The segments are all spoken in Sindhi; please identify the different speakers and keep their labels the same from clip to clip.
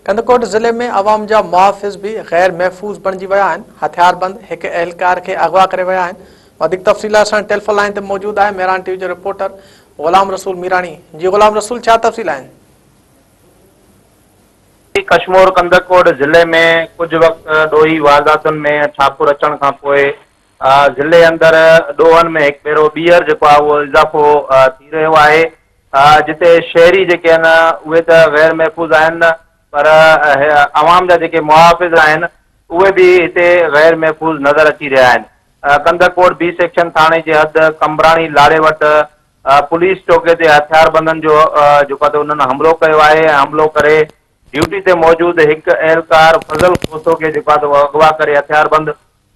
Speaker 1: ڪنڌڪوٽ ضلعي ۾ عوام جا محافظ به غير محفوظ بڻجي ويا آهن، هٿياربند هڪ اهلڪار کي اغوا ڪري ويا آهن. وڌيڪ تفصيل لاء اسان ٽيليفون لائين تي موجود آهي مهراڻ ٽي وي جو رپورٽر غلام رسول ميراڻي. جي غلام رسول ڇا تفصيل آهن؟
Speaker 2: ڪشمور ڪنڌڪوٽ ضلعي ۾ ڪجهه وقت ڏوهي وارداتن ۾ ٺاپر اچڻ کان پوء ضلعي اندر ڏوهن ۾ هڪ ڀيرو ٻيهر جيڪو آهي اهو اضافو ٿي رهيو آهي. جتي شهري جيڪي آهن اهي ته غير محفوظ آهن پر عوام جا جيڪي محافظ آهن اهي به هتي غير محفوظ نظر اچي رهيا آهن. ڪنڌڪوٽ بي سيڪشن ٿاڻي جي حد قمبراڻي لاڙي وٽ پوليس چوڪي تي هٿياربندن جو جيڪو آهي انهن حملو ڪيو آهي ۽ حملو ڪري ڊيوٽي تي موجود هڪ اهلڪار فضل کوسو کي جيڪو آهي اغوا ڪري هٿياربند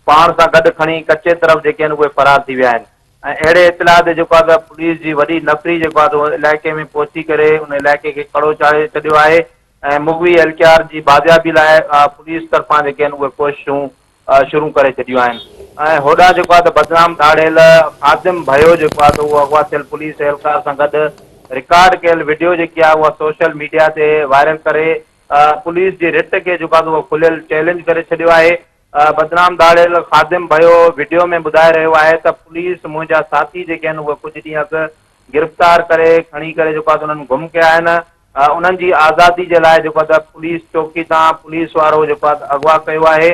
Speaker 2: پاڻ سان گڏ کڻي ڪچي طرف جيڪي آهن اهي فرار ٿي ويا آهن ۽ اهڙي اطلاع تي جيڪو آهي ته پوليس جي وڏي نفري جيڪو آهي ته علائقي ۾ پهچي ڪري ان علائقي کي ڪڙو چاڙهي ڇڏيو آهي ۽ مغوي اهلڪار جي بازيابي لاء پوليس طرفان جيڪي آهن اهي ڪوششون شروع ڪري ڇڏيون آهن ۽ هوڏانهن جيڪو آهي ته بدنام ڌاڙيل خادم ڀيو جيڪو آهي ته اهو اغوا ٿيل پوليس اهلڪار سان گڏ رڪارڊ ڪيل وڊيو جيڪي آهي اها سوشل ميڊيا تي وائرل ڪري پوليس جي رٽ کي جيڪو آهي ته اهو کليل چئلينج ڪري ڇڏيو آهي. بدنام ڌاڙيل خادم ڀيو وڊيو ۾ ٻڌائي رهيو آهي ته پوليس منهنجا ساٿي جيڪي آهن اهي ڪجهه ڏينهن اڳ گرفتار ڪري کڻي ڪري جيڪو آهي ته انهن گم ڪيا آهن انهن جي آزادي جي لاء جيڪو آهي ته پوليس چوڪي تان پوليس وارو جيڪو آهي ته اغوا ڪيو آهي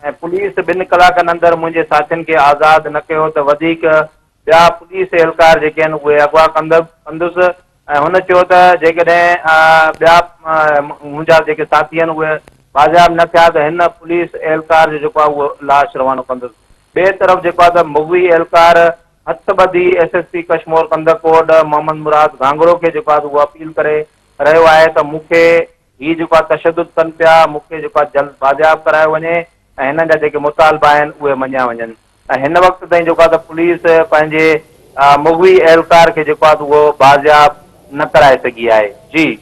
Speaker 2: ۽ پوليس ٻن ڪلاڪن اندر منهنجي ساٿين کي آزاد نه ڪيو ته وڌيڪ ٻيا پوليس اهلڪار جيڪي آهن اهي اغوا ڪندس ۽ هن چيو ته جيڪڏهن ٻيا منهنجا جيڪي ساٿي آهن اهي بازياب نه ٿيا ته هن پوليس اهلڪار جو جيڪو آهي اهو لاش روانو ڪندس. ٻئي طرف جيڪو آهي ته مغوي اهلڪار هٿ ٻڌي S S P Kashmore Kandhkot Muhammad Murad Ghanghro کي جيڪو آهي ته اهو اپيل ڪري رهيو آهي ته مون کي هي جيڪو آهي تشدد ڪن پيا مون کي جيڪو آهي جلد بازياب ڪرايو وڃي ۽ هنن جا جيڪي مطالبا آهن اهي مڃيا وڃن ۽ هن وقت تائين جيڪو آهي ته پوليس پنهنجي مغوي اهلڪار کي جيڪو آهي ته اهو بازياب نه ڪرائي سگهي آهي. جي.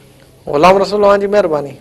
Speaker 1: غلام رسول اوهان جي مهرباني.